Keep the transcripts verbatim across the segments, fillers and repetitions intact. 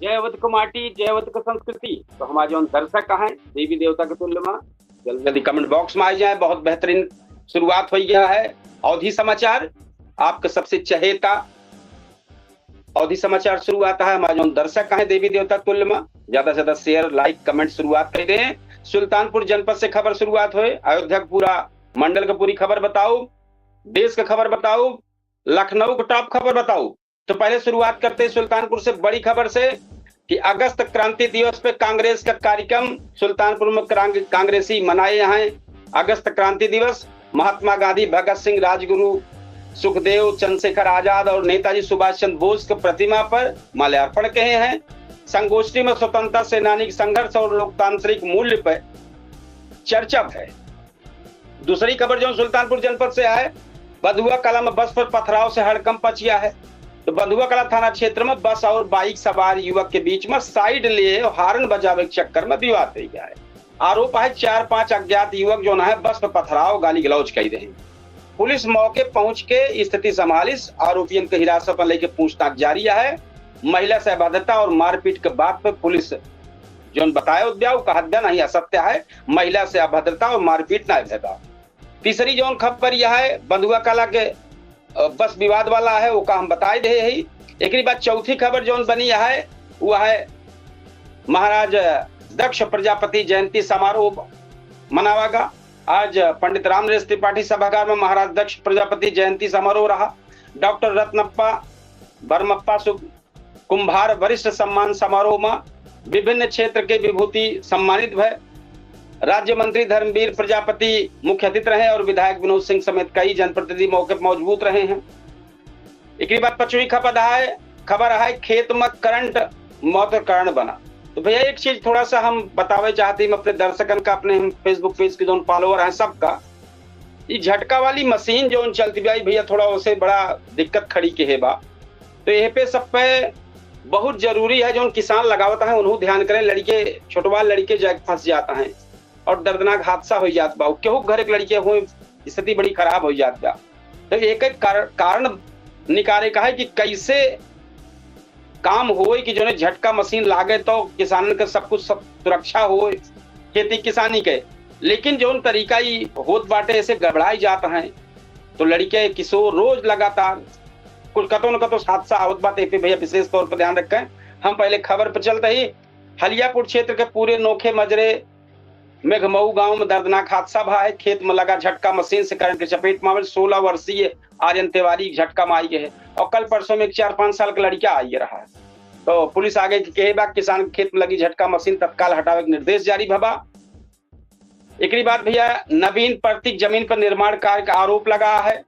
जय अवध क माटी, जय अवध क संस्कृति। तो हमार जौन दर्शक हैं देवी देवता के तुल्य मा, जल्दी जल्दी comment box मा आ जाए। बहुत बेहतरीन शुरुआत होइ गया है अवधी समाचार, आपके सबसे चहेता अवधी समाचार शुरुआत है। हमार जौन दर्शक हैं देवी देवता तुल्य मा, ज्यादा से ज्यादा share, like, comment शुरुआत कइ दें। सुल्तानपुर जनपद से खबर शुरुआत होए, अयोध्या के पूरा मंडल के पूरी खबर बताओ, देश के खबर बताओ, लखनऊ के top खबर बताओ। तो पहले शुरुआत करते हैं सुल्तानपुर से बड़ी खबर से कि अगस्त क्रांति दिवस पे कांग्रेस का कार्यक्रम सुल्तानपुर में क्रांग-, कांग्रेसी मनाए हैं अगस्त क्रांति दिवस। महात्मा गांधी, भगत सिंह, राजगुरु, सुखदेव, चंद्रशेखर आजाद और नेताजी सुभाष चंद्र बोस के प्रतिमा पर माल्यार्पण किए हैं। संगोष्ठी में स्वतंत्रता सेनानी के संघर्ष और लोकतांत्रिक मूल्य पर चर्चा है। दूसरी खबर जौन सुल्तानपुर जनपद से आए, बंधुआ कला में बस पर पथराव से हड़कंप मच गया है। तो बंधुआ कला थाना क्षेत्र में बस और बाइक सवार युवक के बीच में side लिए horn बजावे के चक्कर में विवाद होइ गया है। आरोप है, चार पांच अज्ञात युवक जौन है बस पर पथराव, गाली गलौज कइ रहे हैं। पुलिस मौके पहुंच के स्थिति संभालिस, आरोपियन के हिरासत में लेके पूछताछ जारी है। महिला से अभद्रता और मारपीट के बात पे पुलिस जौन बताए उद्या, उ कहत बा नहीं असत्य है, महिला से अभद्रता और मारपीट ना भय बा। तीसरी जौन खबर यह है, बंधुआ कला के, अ, बस विवाद वाला है, ओका हम बताए दे ही। एकरी बाद चौथी खबर जौन बनी है, वह है महाराज दक्ष प्रजापति जयंती समारोह मनावा गा। आज पंडित रामनरेश त्रिपाठी सभागार में महाराज दक्ष प्रजापति जयंती समारोह रहा। डॉक्टर रत्नप्पा बरमप्पा सु-, कुंभार वरिष्ठ सम्मान समारोह में विभिन्न क्षेत्र के विभूति सम्मानित भय। राज्य मंत्री धर्मवीर प्रजापति मुख्य अतिथि रहे और विधायक विनोद सिंह समेत कई जनप्रतिनिधि मौके पर मौजूद रहे हैं। एकरी बाद पचवीं खबर है, खबर है खेत में करंट मौत का कारण बना। तो भैया एक चीज थोड़ा सा हम बतावे चाहते हैं अपने दर्शकन का, अपने हम Facebook page के जौन follower हैं सबका, ये झटका वाली मशीन जौन चलती बा, भैया थोड़ा उसे बड़ा दिक्कत खड़ी के है बा। तो यह पे सब पे बहुत जरूरी है, जौन किसान लगावत हैं उन्हों ध्यान करें, लड़के छोटवा लड़के जाके फंस जाता है और दर्दनाक हादसा हो जात बा। केहू घर एक लड़के हुए, स्थिति बड़ी खराब हो जात बा। तो एक एक कार-, कारण निकाले का है कि कैसे काम होए कि जौने झटका मशीन लागे तो किसानन के सब कुछ सब सुरक्षा होए खेती किसानी के। लेकिन जौन तरीका ई होत बाटे ऐसे गड़बड़ाई जात हैं, तो लड़के किशोर रोज लगातार कुछ कतो न कतो हादसा आवत बाटे। ए पे भैया विशेष तौर पर ध्यान रखें। हम पहले खबर पर चलते ही हलियापुर क्षेत्र के पूरे नोखे मजरे मेघमऊ गांव में दर्दनाक हादसा भा है। खेत में लगा झटका मशीन से करंट के चपेट में आवल सोलह वर्षीय आर्यन तिवारी झटका में आई गए है और कल परसों में एक चार पाँच साल का लड़का आई रहा है। तो पुलिस आगे के कहे बा, किसान के खेत में लगी झटका मशीन तत्काल हटावे के निर्देश जारी भबा। एकरी बाद भैया नवीन प्रतीक जमीन पर निर्माण कार्य का आरोप लगा है।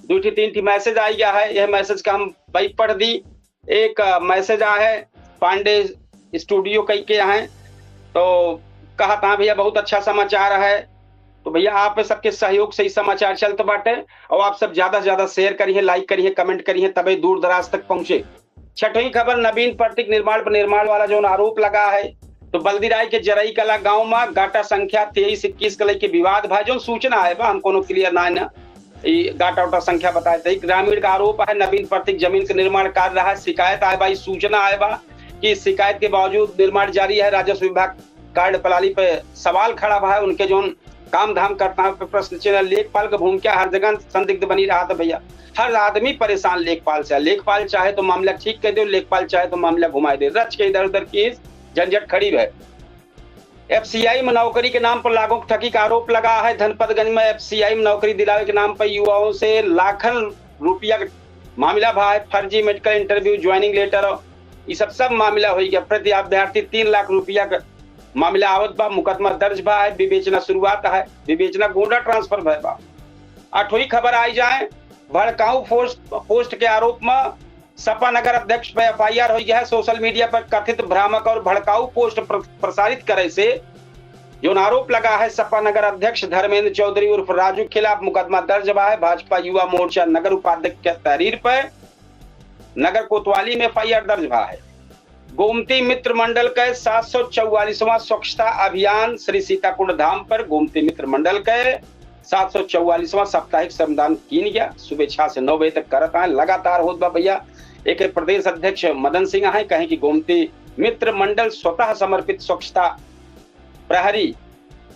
दो ठी तीन ठी मैसेज आई गया है, यह मैसेज का हम भाई पढ़ दी। एक, अ, मैसेज आ है पांडे स्टूडियो कई के हैं, तो कहा था भैया बहुत अच्छा समाचार है। तो भैया आप सबके सहयोग से ही समाचार चलत बाटे और आप सब ज्यादा से ज्यादा शेयर करिए, लाइक करिए, कमेंट करिए, तबे दूर दराज तक पहुंचे। छठवीं खबर, नवीन प्रतीक निर्माण पर निर्माण वाला जौन आरोप लगा है, तो बल्दी राय के जरई कला गांव में गाटा संख्या तेईस इक्कीस के लेके विवाद भा जौन सूचना आए बा, हम कोनो क्लियर ना है ना, ई गाटा उटा संख्या बताए थे। ग्रामीण का आरोप है नवीन प्रतीक जमीन के निर्माण कार्य रहा है, शिकायत आए बा, ई सूचना आए बा कि शिकायत के बावजूद निर्माण जारी है। राजस्व विभाग कार्यप्रणाली पे सवाल खड़ा भा है, उनके जौन काम धाम करता है पे प्रश्न चिन्ह। लेखपाल के भूमिका हर जगह संदिग्ध बनी रहा था भैया, हर आदमी परेशान लेखपाल से। लेखपाल चाहे तो मामला ठीक कर दे, लेखपाल चाहे तो मामला घुमाए दे, रच के इधर उधर की झंझट खड़ी है। एफसीआई में नौकरी के नाम पर लाखों ठगी का आरोप लगा है। धनपतगंज में एफसीआई में नौकरी दिलावे के नाम पर युवाओं से लाखन रुपया के मामला भा है। फर्जी मेडिकल इंटरव्यू, ज्वाइनिंग लेटर, ये सब सब मामला हो गया। प्रति अभ्यर्थी तीन लाख रुपया का मामला आवत बा, मुकदमा दर्ज भा है, विवेचना शुरुआत है, विवेचना गोंडा ट्रांसफर भय बा। आठवीं खबर आई जाए, भड़काऊ पोस्ट, पोस्ट के आरोप में सपा नगर अध्यक्ष पे एफआईआर हो गया है। सोशल मीडिया पर कथित भ्रामक और भड़काऊ पोस्ट प्र-, प्रसारित करे से जौन आरोप लगा है, सपा नगर अध्यक्ष धर्मेंद्र चौधरी उर्फ राजू के खिलाफ मुकदमा दर्ज बा है। भाजपा युवा मोर्चा नगर उपाध्यक्ष के तहरीर पर नगर कोतवाली में एफआईआर दर्ज बा है। गोमती मित्र मंडल के सात सौ चौवालीसवाँ स्वच्छता अभियान श्री सीताकुंड धाम पर गोमती मित्र मंडल के सात सौ चौवालीसवाँ साप्ताहिक श्रमदान कीन गया। सुबह छह से नौ बजे तक करत आए, लगातार होत बा भैया। एक प्रदेश अध्यक्ष मदन सिंह हैं, कहें कि गोमती मित्र मंडल स्वतः समर्पित स्वच्छता प्रहरी,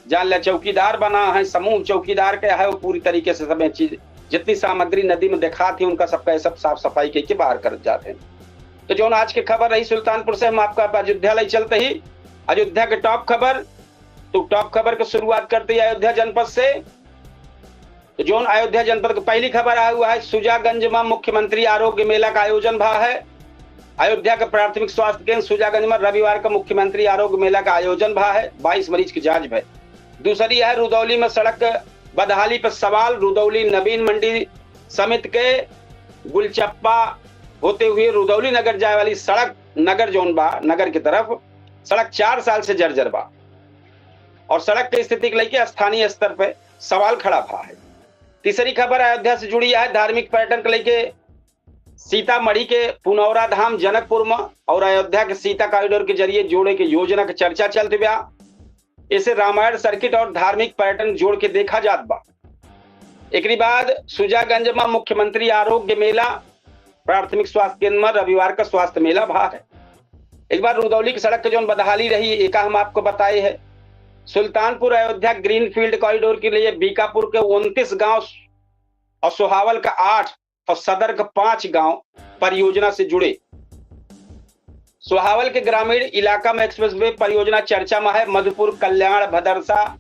जान ले चौकीदार बना है, समूह चौकीदार के है, वो पूरी तरीके से सब चीज, जितनी सामग्री नदी में दिखा थी, उनका सबका ये सब साफ सफाई के, के बाहर कर जाते हैं। तो जौन आज के खबर रही सुल्तानपुर से, हम आपका अयोध्या ले चलते ही अयोध्या के टॉप खबर। तो टॉप खबर के शुरुआत करते ही अयोध्या जनपद से। तो जौन अयोध्या जनपद के पहली खबर आया हुआ है, सुजागंज में मुख्यमंत्री आरोग्य मेला का आयोजन भा है। अयोध्या के प्राथमिक स्वास्थ्य केंद्र सुजागंज में रविवार का मुख्यमंत्री आरोग्य मेला का आयोजन भा है, बाईस मरीज की जांच भय। दूसरी है, रुदौली में सड़क बदहाली पर सवाल, रुदौली नवीन मंडी समिति के गुलचप्पा होते हुए रुदौली नगर जाए वाली सड़क, नगर जौन बा, नगर की तरफ सड़क चार साल से जर्जर बा और सड़क की स्थिति के लेके स्थानीय स्तर पे सवाल खड़ा भा है। तीसरी खबर अयोध्या से जुड़ी है, धार्मिक पर्यटन के लेके सीतामढ़ी के पुनौरा धाम जनकपुर में और अयोध्या के सीता कॉरिडोर के जरिए जोड़े के योजना के चर्चा चलत बा। इसे रामायण सर्किट और धार्मिक पर्यटन जोड़ के देखा जात बा। एकरी बाद सुजागंज में मुख्यमंत्री आरोग्य मेला, प्राथमिक स्वास्थ्य केंद्र में रविवार का स्वास्थ्य मेला भा है। एक बार रुदौली की सड़क के जौन बदहाली रही, एका हम आपको बताए है। सुल्तानपुर अयोध्या ग्रीनफील्ड कॉरिडोर के लिए बीकापुर के उनतीस गांव और सोहावल का आठ और सदर के पांच गांव परियोजना से जुड़े। सोहावल के ग्रामीण इलाका में एक्सप्रेसवे परियोजना चर्चा में है। मधुपुर, कल्याण, भदरसा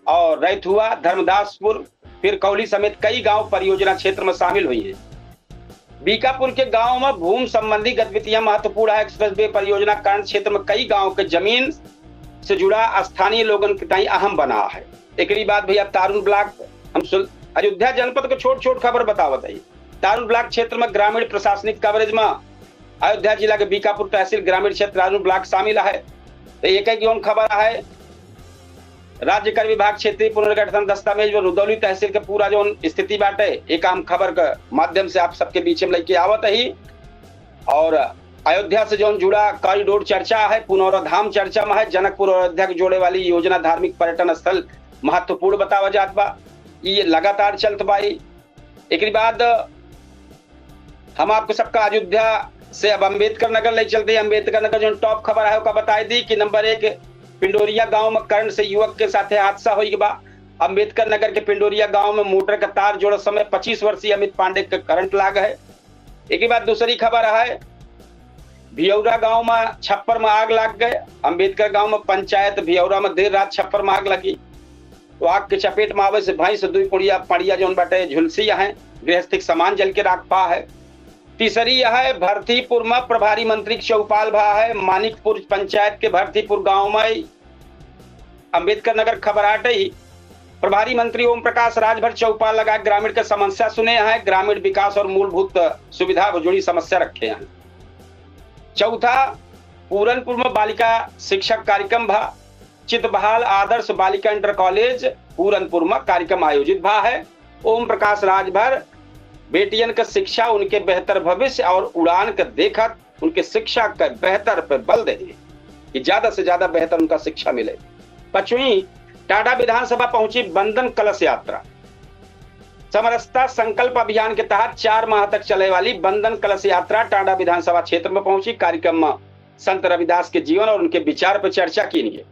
और रैथुआ, धर्मदासपुर, फिर कौली समेत कई गांव परियोजना क्षेत्र में शामिल हुई है। बीकापुर के गांव में भूमि संबंधी गतिविधियां महत्वपूर्ण है। एक्सप्रेसवे परियोजना कारण क्षेत्र में कई गांव के जमीन से जुड़ा स्थानीय लोगन के ताईं अहम बना है। एकरी बाद भैया तारुण ब्लॉक, हम सुन-, अयोध्या जनपद के छोट छोट खबर बतावत है। तारुण ब्लॉक क्षेत्र में ग्रामीण प्रशासनिक कवरेज में अयोध्या जिला के बीकापुर तहसील ग्रामीण क्षेत्र तारुण ब्लॉक शामिल है। तो एक एक जौन खबर है, राज्य कर विभाग क्षेत्रीय पुनर्गठन दस्तावेज व रुदौली तहसील के पूरा जौन स्थिति बाटे, ये काम खबर के माध्यम से आप सबके बीच में लेके आवत ही। और अयोध्या से जौन जुड़ा कॉरिडोर चर्चा है, पुनौरा धाम चर्चा में है, जनकपुर और अयोध्या के जोड़े वाली योजना धार्मिक पर्यटन स्थल महत्वपूर्ण बतावा जात बा। ये लगातार चलत बा। एकरी बाद हम आपको सबका अयोध्या से अब अम्बेडकर नगर ले चलते हैं। अम्बेडकर नगर जो टॉप खबर है, ओका बताई दी कि नंबर एक, पिंडोरिया गांव में करंट से युवक के साथे हादसा होई बा। अम्बेडकर नगर के पिंडोरिया गांव में मोटर का तार जोड़त समय पच्चीस वर्षीय अमित पांडे के करंट लाग है। एकरी बाद दूसरी खबर है, भियौरा गांव में छप्पर में आग लाग गए। अम्बेडकर गांव में पंचायत भियौरा में देर रात छप्पर में आग लगी। तो आग के चपेट में आवे से भैंस दुई पुड़िया, पड़िया जौन बाटे झुलसी है, गृहस्थी के सामान जल के राख पा है। तीसरी यह है, भरतीपुर में प्रभारी मंत्री के चौपाल भा है। मानिकपुर पंचायत के भरतीपुर गांव में अम्बेडकर नगर खबर आटे ही प्रभारी मंत्री ओम प्रकाश राजभर चौपाल लगा ग्रामीण के समस्या सुने हैं, ग्रामीण विकास और मूलभूत सुविधा से जुड़ी समस्या रखे हैं। चौथा, पूरनपुर में बालिका शिक्षक कार्यक्रम भा। चितबहाल आदर्श बालिका इंटर कॉलेज पूरनपुर में कार्यक्रम आयोजित भा है। ओम प्रकाश राजभर बेटियन के शिक्षा, उनके बेहतर भविष्य और उड़ान के देखत उनके शिक्षा के बेहतर पे बल दे कि ज्यादा से ज्यादा बेहतर उनका शिक्षा मिले। पचवीं, टांडा विधानसभा पहुंची वंदन कलश यात्रा। समरसता संकल्प अभियान के तहत चार माह तक चले वाली वंदन कलश यात्रा टांडा विधानसभा क्षेत्र में पहुंची। कार्यक्रम में संत रविदास के जीवन और उनके विचार पर चर्चा की गई।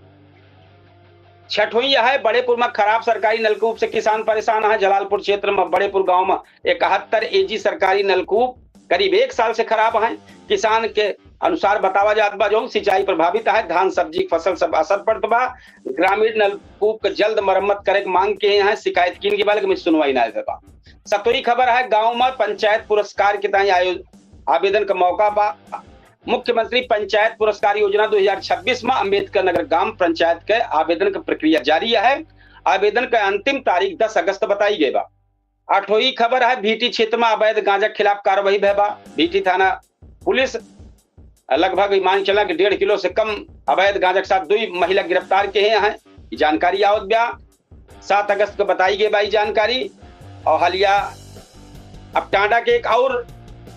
छठवीं यह है, बड़ेपुर में खराब सरकारी नलकूप से किसान परेशान है। जलालपुर क्षेत्र में बड़ेपुर गांव में इकहत्तर एजी सरकारी नलकूप करीब एक साल से खराब हैं। किसान के अनुसार बतावा जात बा, जौन सिंचाई प्रभावित है, धान सब्जी के फसल सब असर पड़त बा। ग्रामीण नलकूप के जल्द मरम्मत करे के मांग किहे हैं, शिकायत किन के बा, लेकिन सुनवाई ना भे बा। सतवीं खबर है, गांव में पंचायत पुरस्कार के ताईं आयो-, आवेदन का मौका बा। मुख्यमंत्री पंचायत पुरस्कार योजना दो हज़ार छब्बीस में अम्बेडकर नगर ग्राम पंचायत के आवेदन की प्रक्रिया जारी है। आवेदन का अंतिम तारीख दस अगस्त बताई गई बा। आठवीं खबर है, भीटी क्षेत्र में अवैध गांजा के खिलाफ कार्रवाई भय बा। भीटी थाना पुलिस लगभग मान चला कि डेढ़ किलो से कम अवैध गांजा के साथ दुई महिला गिरफ्तार किहे हैं। ई जानकारी आवत बा। सात अगस्त को बताई गई बा ई जानकारी। और हालिया अब टांडा के एक और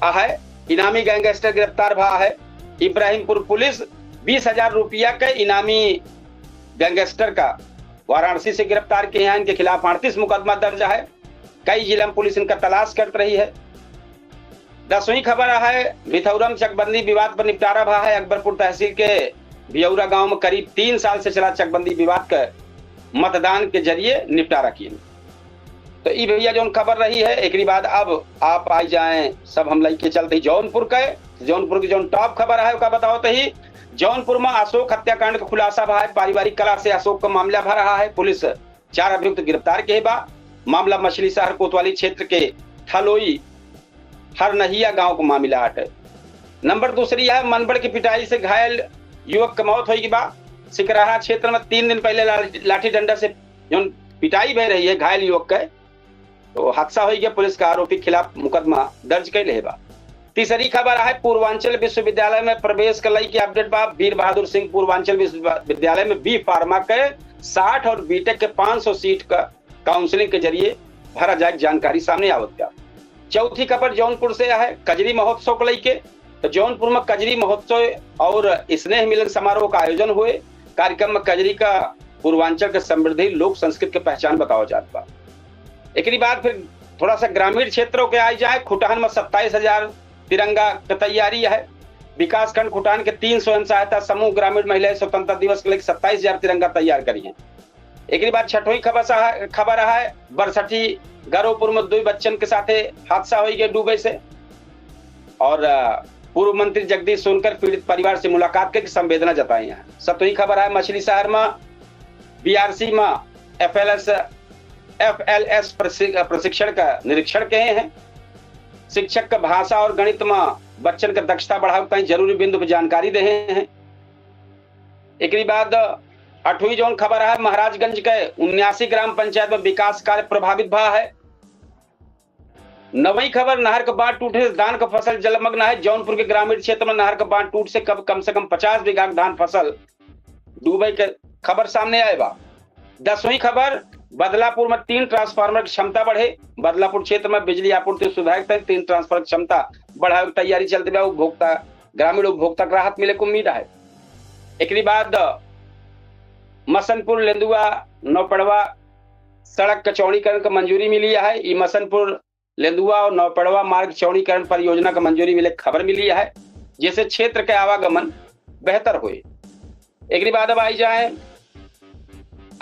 है, इनामी गैंगस्टर गिरफ्तार भा है। इब्राहिमपुर पुलिस बीस हजार रुपया के इनामी गैंगस्टर का वाराणसी से गिरफ्तार किहे हैं। इनके खिलाफ अड़तीस मुकदमा दर्ज है। कई जिला में पुलिस इनका तलाश करत रही है। दसवीं खबर है, भिथौरा में चकबंदी विवाद पर निपटारा भा है। अकबरपुर तहसील के भियौरा गांव में करीब तीन साल से चला चकबंदी विवाद का मतदान के जरिए निपटारा किए। तो ई भैया जौन खबर रही है, एकरी बाद अब आप आई जाएं, सब हम लइके चलते ही जौनपुर के। जौनपुर की जौन top खबर है, ओका बताओ तो ही, जौनपुर में अशोक हत्याकांड का खुलासा भा है। पारिवारिक कलह से अशोक का मामला भा रहा है। पुलिस चार अभियुक्त गिरफ्तार के बा। मामला मछली शहर कोतवाली क्षेत्र के थलोई हरनहिया गांव का मामला हटे। नंबर दूसरी है, मनबड़ की पिटाई से घायल युवक के मौत होई बा। सिकराहा क्षेत्र में तीन दिन पहले ला-, लाठी डंडा से जौन पिटाई भय रही है घायल युवक के, तो हादसा होई गया। पुलिस का आरोपी के खिलाफ मुकदमा दर्ज कर ले बा। तीसरी खबर है, पूर्वांचल विश्वविद्यालय में प्रवेश के लई के update बा। वीर बहादुर सिंह पूर्वांचल विश्वविद्यालय में B Pharma के साठ और B.Tech के पाँच सौ सीट का counselling के जरिए भरा जाए, जानकारी सामने आवत बा। चौथी खबर जौनपुर से है, कजरी महोत्सव को लई के। तो जौनपुर में कजरी महोत्सव और स्नेह मिलन समारोह का आयोजन हुए। कार्यक्रम में कजरी का पूर्वांचल के समृद्धि लोक संस्कृति के पहचान बतावा जात बा। एकरी बाद फिर थोड़ा सा ग्रामीण क्षेत्रों के आई जाए, खुटहन में सत्ताईस हजार तिरंगा के तैयारी है। विकासखंड खुटहन के तीन स्वयं सहायता समूह ग्रामीण महिला स्वतंत्रता दिवस के लिए सत्ताईस हजार तिरंगा तैयार करी हैं। एकरी बाद छठवीं खबर सा-, खबर है, बरसठी गरोपुर में दो बच्चन के साथे हादसा होई गए डूबे से। और, अ, पूर्व मंत्री जगदीश सोनकर पीड़ित परिवार से मुलाकात करके संवेदना जताई है। सतवीं खबर है, मछली शहर में B R C में F L S, F L S प्रशि-, प्रशिक्षण का निरीक्षण किए हैं। शिक्षक का भाषा और गणित में बच्चन का दक्षता बढ़ावे ताई जरूरी बिंदु पर जानकारी दे हैं। एकरी बाद अठवीं जौन खबर है, महाराजगंज के उन्यासी ग्राम पंचायत में विकास कार्य प्रभावित भा है। नवई खबर, नहर के बांध टूटे से धान का फसल जलमग्न है। जौनपुर के ग्रामीण क्षेत्र में नहर के बांध टूट से कब, कम से कम पचास बीघा के धान फसल डूबे के खबर सामने आए बा। दसवीं खबर, बदलापुर में तीन transformer की क्षमता बढ़े। बदलापुर क्षेत्र में बिजली आपूर्ति सुधारे के तहत तीन transformer की क्षमता बढ़ावे की तैयारी चलत बा। उपभोक्ता, ग्रामीण उपभोक्ता के राहत मिले के उम्मीद है। एकरी बाद मसनपुर लेंदुआ नौपड़वा सड़क का चौड़ीकरण का मंजूरी मिली है। ई मसनपुर लेंदुआ और नौपड़वा मार्ग चौड़ीकरण परियोजना का मंजूरी मिले खबर मिली है, जिससे क्षेत्र के आवागमन बेहतर होए। एकरी बाद अब आई जाए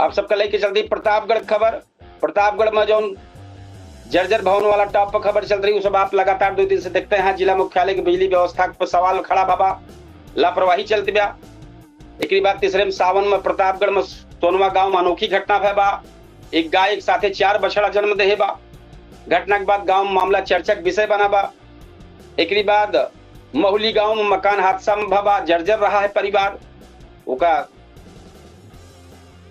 आप सबका लेके चलती प्रतापगढ़ खबर। प्रतापगढ़ में जौन जर्जर भवन वाला top पर खबर चल रही, वो सब आप लगातार दो दिन से देखते हैं। जिला मुख्यालय की बिजली व्यवस्था पर सवाल खड़ा भा बा, लापरवाही चलत बा। एकरी बाद तीसरे में सावन में प्रतापगढ़ में सोनवा गांव में अनोखी घटना भय बा। एक गाय एक साथे चार बछड़ा जन्म देहे बा। घटना के बाद गांव में मामला चर्चा के विषय बना बा। एकरी बाद महुली गांव में मकान हादसा में भवा, जर्जर रहा है परिवार। ओका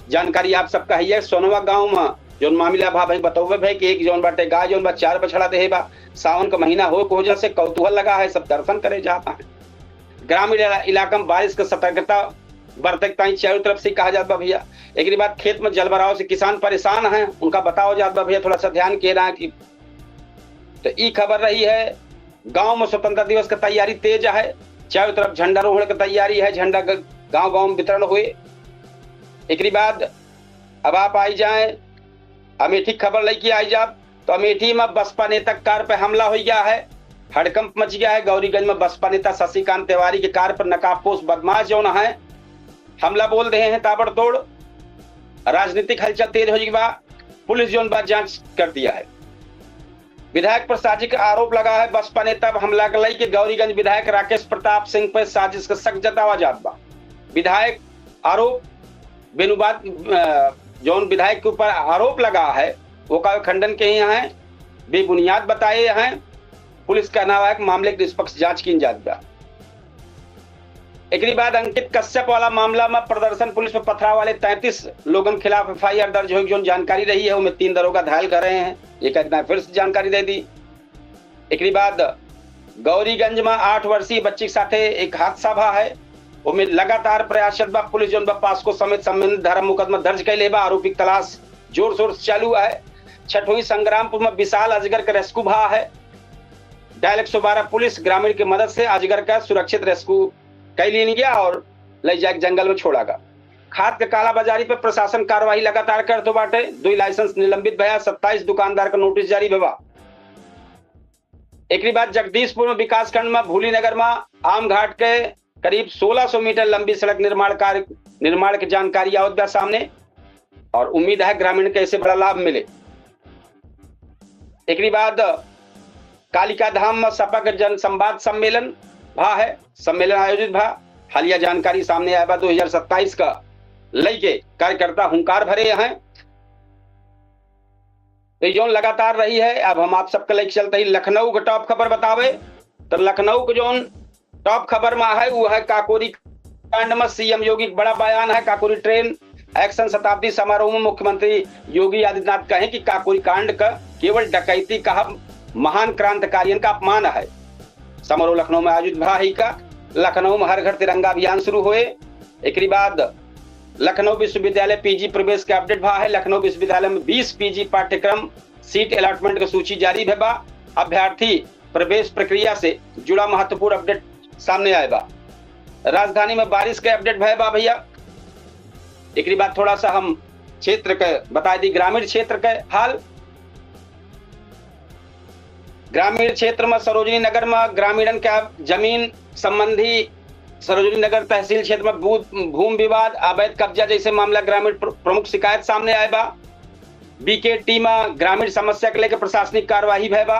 जानकारी आप सबका है। सोनवा गांव में जौन मामला भा भाई बतौबे भाई कि एक जौन बाटे गाय जौन बा चार बछड़ा देहे बा। सावन का महीना हो के वजह से कौतूहल लगा है, सब दर्शन करे जाता है। ग्रामीण इला-, इलाका में बारिश का सतर्कता बरते के ताई चारों तरफ से कहा जात बा भैया। एकरी बाद खेत में जलभराव से किसान परेशान हैं, उनका बताओ जात बा भैया थोड़ा सा ध्यान के रहा कि। तो ई खबर रही है, गांव में स्वतंत्रता दिवस की तैयारी तेज है, चारों तरफ झंडारोहण की तैयारी है, झंडा ग-, गांव गांव में वितरण हुए। एकरी बाद अब आप आई जाए अमेठी खबर लेके आई जाब तो अमेठी में बसपा नेता कार पे हमला हो गया है, हड़कंप मच गया है। गौरीगंज में बसपा नेता शशिकांत तिवारी के कार पर नकाबपोश बदमाश जौन है हमला बोल रहे हैं ताबड़तोड़। राजनीतिक हलचल तेज हो गई बा, पुलिस जौन बा जांच कर दिया है। विधायक पर साजिश का आरोप लगा है। बसपा नेता पर हमला के लई के गौरीगंज विधायक राकेश प्रताप सिंह पर साजिश का शक जतावा जात बा। विधायक आरोप बेनुबाद, अ, जौन विधायक के ऊपर आरोप लगा है, ओका खंडन के ही हैं, बेबुनियाद बताए हैं। पुलिस कहना है कि मामले की निष्पक्ष जांच की जात बा। एकरी बाद अंकित कश्यप वाला मामला में प्रदर्शन पुलिस पर पथराव वाले तैंतीस लोगन खिलाफ F I R दर्ज होई, जौन जानकारी रही है, उनमें तीन दरोगा घायल करे हैं। एक एक बार फिर से जानकारी दे दी। एकरी बाद गौरीगंज में आठ वर्षीय बच्ची के साथे एक हादसा भा है, ओमे लगातार प्रयास चलत बा। पुलिस जौन बा पास्को समेत संबंधित धारा मुकदमा दर्ज कैले बा। आरोपी की तलाश जोर शोर से चालू है। छठोई संग्रामपुर में विशाल अजगर के रेस्क्यू भा है। डायल एक सौ बारह पुलिस ग्रामीण की मदद से अजगर का सुरक्षित रेस्क्यू कर लीन गया और ले जाके जंगल में छोड़ा गया। खाद के कालाबाजारी पर प्रशासन कार्रवाई लगातार करत बाटे। दुई लाइसेंस निलंबित भया, सत्ताईस दुकानदार का नोटिस जारी भवा। एकरी बाद जगदीशपुर में विकासखंड में भूली नगर में आम घाट के करीब सोलह सौ मीटर लंबी सड़क निर्माण कार्य, निर्माण के जानकारी आवत बा सामने और उम्मीद है ग्रामीण के ऐसे बड़ा लाभ मिले। एकरी बाद कालिका धाम में सपा के जनसंवाद सम्मेलन भा है, सम्मेलन आयोजित भा। हालिया जानकारी सामने आया बा दो हज़ार सत्ताईस का लइके कार्यकर्ता हुंकार भरे हैं। तो जौन लगातार रही है, अब हम आप सबके लइके चलते ही लखनऊ के टॉप खबर बतावे। तो लखनऊ के जौन टॉप खबर में है, वो है काकोरी कांड में सीएम योगी के बड़ा बयान है। काकोरी ट्रेन एक्शन शताब्दी समारोह में मुख्यमंत्री योगी आदित्यनाथ कहे कि काकोरी कांड का केवल डकैती कहा, महान क्रांतिकारियन का अपमान है। समारोह लखनऊ में आयोजित भा ही का लखनऊ में हर घर तिरंगा अभियान शुरू होए। एकरी बाद लखनऊ विश्वविद्यालय पीजी प्रवेश के अपडेट भा है। लखनऊ विश्वविद्यालय में बीस पीजी पाठ्यक्रम सीट अलॉटमेंट के सूची जारी भे बा। अभ्यर्थी प्रवेश प्रक्रिया से जुड़ा महत्वपूर्ण अपडेट सामने आए बा। राजधानी में बारिश के अपडेट भय बा भैया। एकरी बाद थोड़ा सा हम क्षेत्र के बता दी, ग्रामीण क्षेत्र के हाल। ग्रामीण क्षेत्र में सरोजनी नगर में ग्रामीणन के जमीन संबंधी सरोजनी नगर तहसील क्षेत्र में भू-, भूमि विवाद, अवैध कब्जा जैसे मामला ग्रामीण प्र-, प्रमुख शिकायत सामने आए बा। बीके टीम ग्रामीण समस्या के लेके प्रशासनिक कार्यवाही भय बा।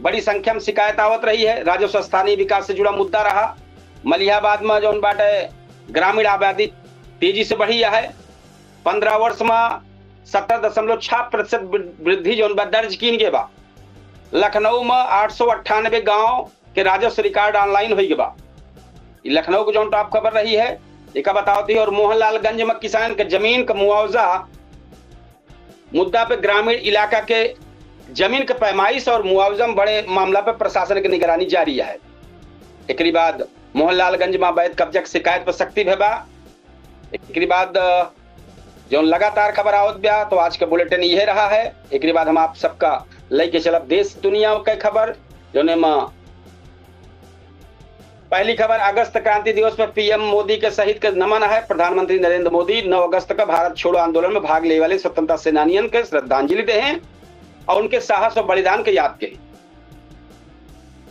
बड़ी संख्या में शिकायत आवत रही है। राजस्व स्थानीय विकास से जुड़ा मुद्दा रहा। मलिहाबाद में जौन बाटे ग्रामीण आबादी तेजी से बढ़ी है। पन्द्रह वर्ष में सत्रह दशमलव छह प्रतिशत वृ-, वृद्धि जौन बा दर्ज कीन गए बा। लखनऊ में आठ सौ अट्ठानबे गांव के राजस्व रिकॉर्ड ऑनलाइन होई गए बा। ई लखनऊ के जौन टॉप खबर रही है, एका बतावत ही। और मोहनलालगंज में किसान के जमीन का मुआवजा मुद्दा पे ग्रामीण इलाका के जमीन के पैमाइश और मुआवजा में बड़े मामला पे प्रशासन के निगरानी जारी है। एकरी बाद मोहनलालगंज में अवैध कब्जा के शिकायत पर सख्ती भे बा। एकरी बाद, अ, जौन लगातार खबर आवत बा, तो आज के बुलेटिन इहे रहा है। एकरी बाद हम आप सबका लइके चलब देश दुनिया के खबर, जौने में पहली खबर, अगस्त क्रांति दिवस पर पीएम मोदी के शहीद के नमन है। प्रधानमंत्री नरेंद्र मोदी नौ अगस्त का भारत छोड़ो आंदोलन में भाग लेवे वाले स्वतंत्रता सेनानियन के श्रद्धांजलि देहे और उनके साहस और बलिदान के याद कही।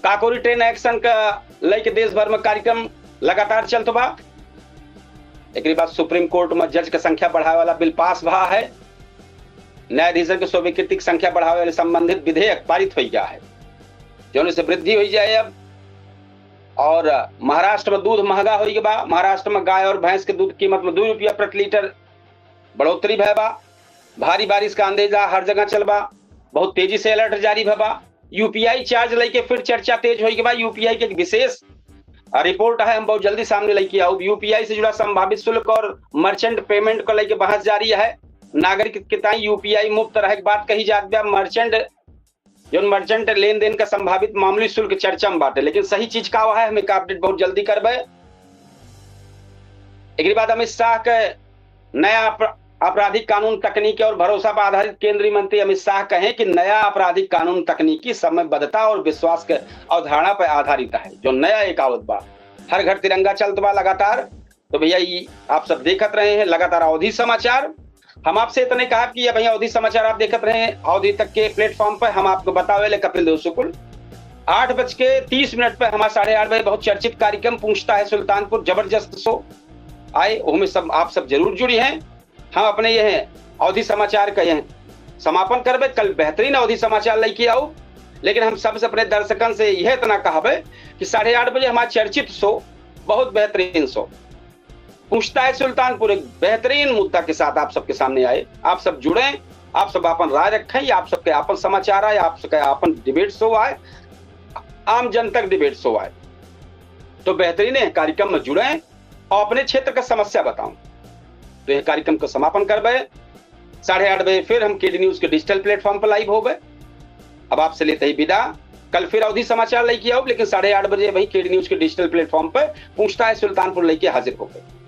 काकोरी ट्रेन एक्शन का लइके देश भर में कार्यक्रम लगातार चलत बा। एकरी बाद सुप्रीम कोर्ट में जज के संख्या बढ़ावे वाला बिल पास भा है। न्यायाधीशन के स्वीकृति की संख्या बढ़ावे वाले संबंधित विधेयक पारित हो गया है, जौन से वृद्धि हो जाए अब। और महाराष्ट्र में दूध महंगा हो गया बा। महाराष्ट्र में गाय और भैंस के दूध कीमत में दो रुपया प्रति लीटर बढ़ोतरी भय बा। भारी बारिश का अंदेजा हर जगह चल बा। बहुत तेजी से अलर्ट जारी भय बा। यूपीआई चार्ज लेके फिर चर्चा तेज होई के बा। यूपीआई के एक विशेष, अ, रिपोर्ट है, हम बहुत जल्दी सामने लेके आउब। यूपीआई से जुड़ा संभावित शुल्क और मर्चेंट पेमेंट को लेके बहस जारी है। नागरिक के ताई यूपीआई मुफ्त रहे के बात कही जात बा। मर्चेंट, जौन मर्चेंट लेन देन का संभावित मामूली शुल्क चर्चा में बाटे, लेकिन सही चीज का है, हम एक अपडेट बहुत जल्दी करबे। एकरी बाद अमित शाह के नया अप-, आपराधिक कानून तकनीकी और भरोसा पर आधारित। केंद्रीय मंत्री अमित शाह कहें कि नया आपराधिक कानून तकनीकी समयबद्धता और विश्वास के अवधारणा पर आधारित है। जो नया एक आवत बा, हर घर तिरंगा चलत बा लगातार। तो भैया, ये आप सब देखत रहे हैं लगातार अवधी समाचार। हम आपसे इतने कहा कि ये भैया, अवधी समाचार आप देखत रहे हैं, अवधी तक के प्लेटफॉर्म पर हम आपको बतावे ले कपिल देव शुक्ल। आठ बज के तीस मिनट पर हमारा साढ़े आठ बजे बहुत चर्चित कार्यक्रम पूछता है सुल्तानपुर, जबरदस्त शो आए, उसमें सब आप सब जरूर जुड़ी हैं। हम अपने यह अवधी समाचार का यह समापन करबे। कल बेहतरीन अवधी समाचार लेके आउब, लेकिन हम सबसे अपने दर्शकन से यह इतना कहबे कि साढ़े आठ बजे हमारा चर्चित शो, बहुत बेहतरीन शो पूछता है सुल्तानपुर, एक बेहतरीन मुद्दा के साथ आप सबके सामने आए। आप सब जुड़े, आप सब अपन राय रखें, ये आप सबके अपन समाचार आए, आप सबके अपन डिबेट शो आए, आम जनता का डिबेट शो आए। तो बेहतरीन है, कार्यक्रम में जुड़े और अपने क्षेत्र का समस्या बताऊं। तो यह कार्यक्रम को समापन करबे। साढ़े आठ बजे फिर हम केडी न्यूज के डिजिटल प्लेटफॉर्म पर लाइव होबे। अब आपसे लेते ही विदा। कल फिर अवधी समाचार लेके आउब, लेकिन साढ़े आठ बजे वही केडी न्यूज के डिजिटल प्लेटफॉर्म पर पूछता है सुल्तानपुर लेके हाजिर होबे।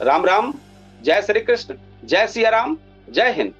राम राम, जय श्री कृष्ण, जय सिया राम, जय हिंद।